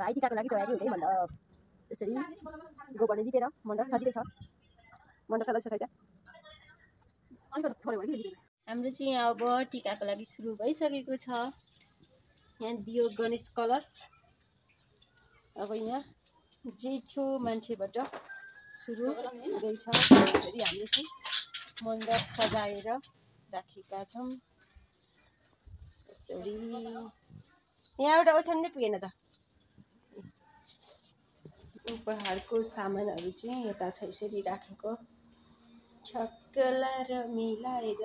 भाइ टिकाको लागि तयारी हुँदै मण्डप यसरी गोबरले लिपेर मण्डप सजिलै छ मण्डप सदस्य सहित हाम्रो चाहिँ यहाँ अब टिकाको लागि सुरु भइसकेको छ यहाँ दियो गणेश कलश अब यहाँ जेठो मान्छेबाट सुरु हुँदैछ यसरी हामीले चाहिँ मण्डप सजाएर राखेका छौँ यसरी यहाँ एउटा ओछ्यान नै पुगेन त उपहारको सामानहरू चाहिँ यता छ यसरी राखेको छक्कला र मिलाएर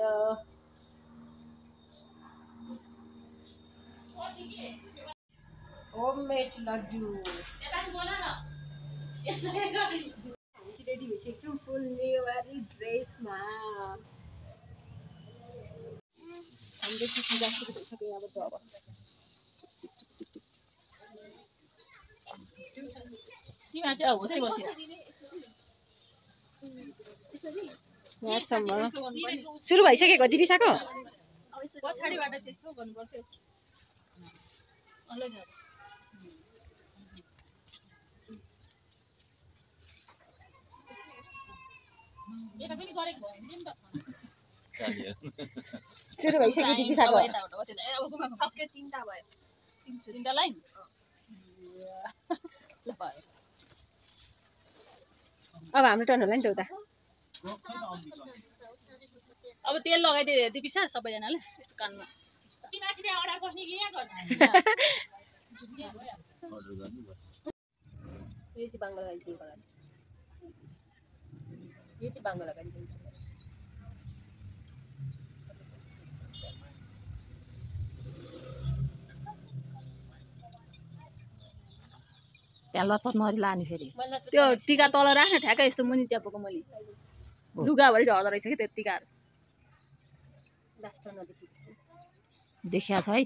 होममेड लड्डु हामी चाहिँ रेडी भइसकेको छौँ फुल नेवारी ड्रेसमा हामीले चाहिँ पूजा सुरु भइसक्यो यहाँबाट अब यहाँसम्म सुरु भइसकेको दिपिसाको पछाडिबाट चाहिँ यस्तो गर्नु पर्थ्यो सुरु भइसक्यो दिपिसाको सक्यो तीनटा भयो तीनटा लाइन अब हाम्रो टर्न होला नि त उता अब तेल लगाइदिए दिपिसा सबैजनाले यस्तो कानमा यो चाहिँ बाङ्गो लगाइ चाहिँ होला यो चाहिँ बाङ्गो लगाइ चाहिँ त्यहाँ लतपत नरी लाने फेरि त्यो टिका तल राख्ने ठ्याक्कै यस्तो मुनि च्यापेको मैले लुगाभरि झर्दो रहेछ कि त्यो टिकाहरू देखिया छ है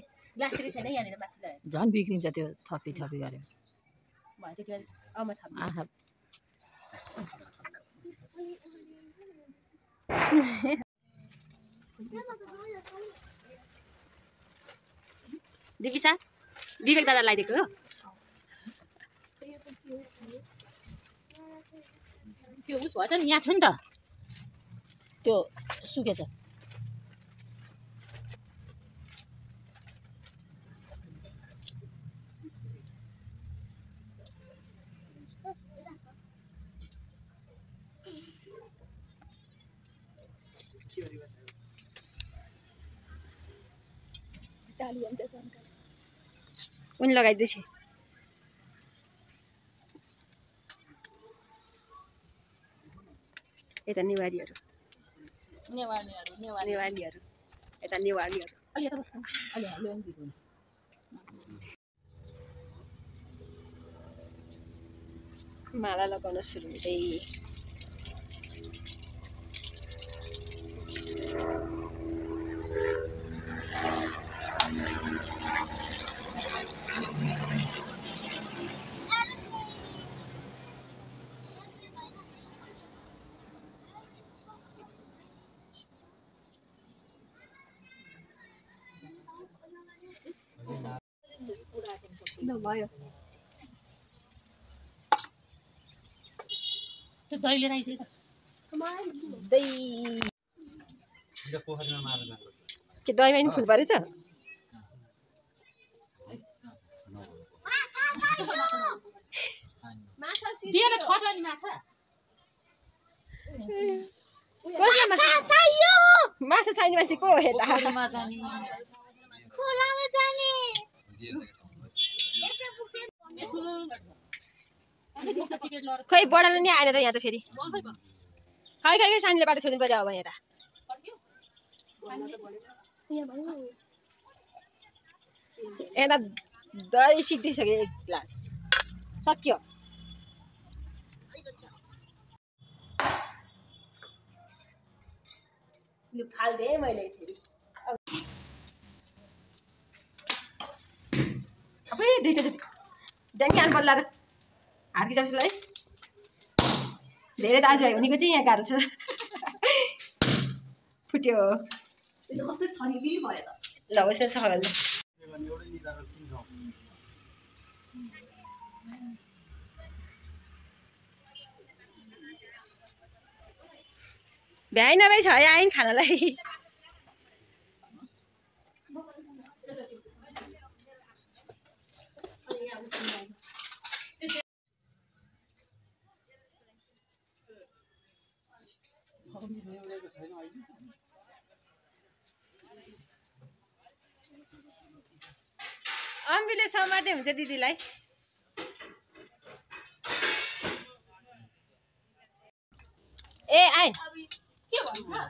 झन् बिग्रिन्छ त्यो थपी गऱ्यो आहा दिपिसा विवेक दादा लगाइदिएको हो त्यो उस भएछ नि यहाँ थियो नि त त्यो सुकेछ उनी लगाइदिएछ यता नेवारीहरू यता नेवारीहरू माला लगाउन सुरु हुँदै भयो त्यो दहीले राइछ त दही के दहीमा नि फुल परेछ दिएन छट्ला नि माछा माछा चाहिने मान्छे को हो यता खै बडाले नि आएन त यहाँ त फेरि खै खै सानीले बाटो छोड्नु पर्यो अब यहाँ यता दही सिद्धिसक्यो एक ग्लास सक्यो फाल्दिएँ मैले यसरी अब दुईटा जति ड्याङ्गी आन बल्ला र हार्की जसलाई धेरै दाजु भाइ हुनेको चाहिँ यहाँ गाह्रो छ फुट्यो कस्तो छनी बिरी भयो त ल यसो छ भ्याइ नभए छ है आइन खानालाई अम्बीले समाते हुन्छ दिदीलाई ए आइ के भन्नु